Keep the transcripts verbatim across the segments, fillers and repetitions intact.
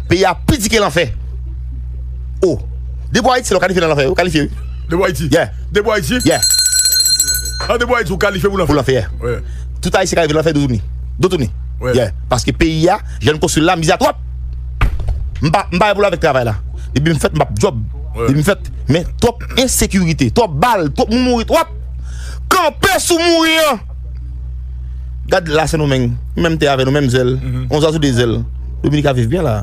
Peyi a pi di ke lanfè. O. Depi w Ayiti, lè w kalifye nan lanfè, ou kalifye, wi. Depi w Ayiti? Yeah. Depi w Ayiti? Yeah. An depi w Ayiti, ou kalifye pou lanfè? Pou lanfè, yeah. Wi. Tout Ayisyen kalifye lanfè, dotouni. Dotouni. Wi. Yeah. Paske peyi a, jèn konstwi la, mizè twòp. M pa, m pa gen pwoblèm avèk travay la. Depi m fèt, m ap djòb. Wi. Depi m fèt, men twòp ensekirite, twòp bal, twòp moun mouri, twòp. Kanpe sou mouri an. Gad la Sendomeng, menm tè avè nou, menm zèl. Mhm. On zwa sou de zèl. Dominik ap viv byen la.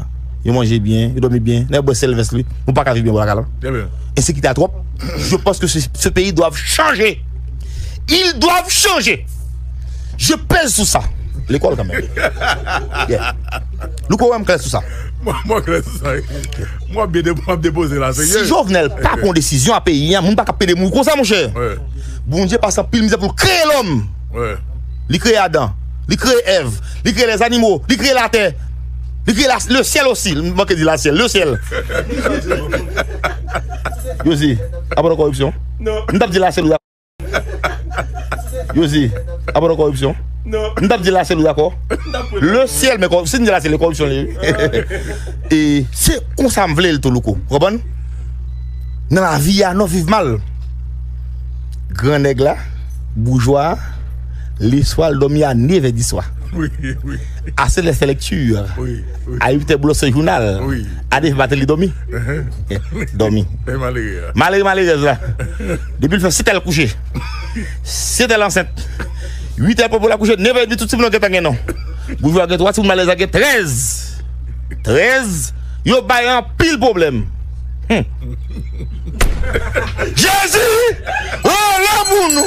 Yo manje byen, yo dòmi byen. Nèg bwè sèl vès li. Nou pa ka viv byen bò lakay la. Trè byen. Ensekirite a twòp. Je pense que ce, ce pays doit changer. Ils doivent changer. Je pèse sur ça. Lekòl kanmenm. Yeah. Louko wè m klè sou sa. Mwen, mwen klè sou sa. Mwen ap byen depo-, ap depoze la, serye. Si Jovenel pa pran desizyon a peyi an, moun pa ka pede mouri konsa, monchè. Wi. Bondye pase anpil mizè pou l kreye lòm. Wi. Li kreye Adan, li kreye Èv, li kreye lèzanimo, li kreye latè, li kreye la, le syèl osi. M manke di lasyèl, le syèl. Yo di, apa nan kòripsyon? Non. M t ap di lasyèl, ou Yo di, apa nan kòripsyon? Non. M t ap di lasyèl, ou dakò? Le syèl, men kò-, si n di lasyèl, e kòripsyon li ye. E se konsa m vle l tou, Louko. Ou konprann? Nan lavi a, nou viv mal. Gran nèg la, boujwa a, leswa l dòmi a nevè di swa. Wi, wi. A sèt lè fè lekti. Wi, wi. A uit è bwose jounal. Wi. A nèf maten li dòmi. Dòmi. E malere a. Malere, malerèz la. Depi l fè sèt è l kouche. Sèt è l ansent. Uit è popo l ap kouche, nèf è di tout timoun yo gentan gen non. Boujwa gen twa timoun, malerèz la gen trèz. Trèz. Yo bay anpil pwoblèm. Hmm. Jezi! Oh, lanmou nou!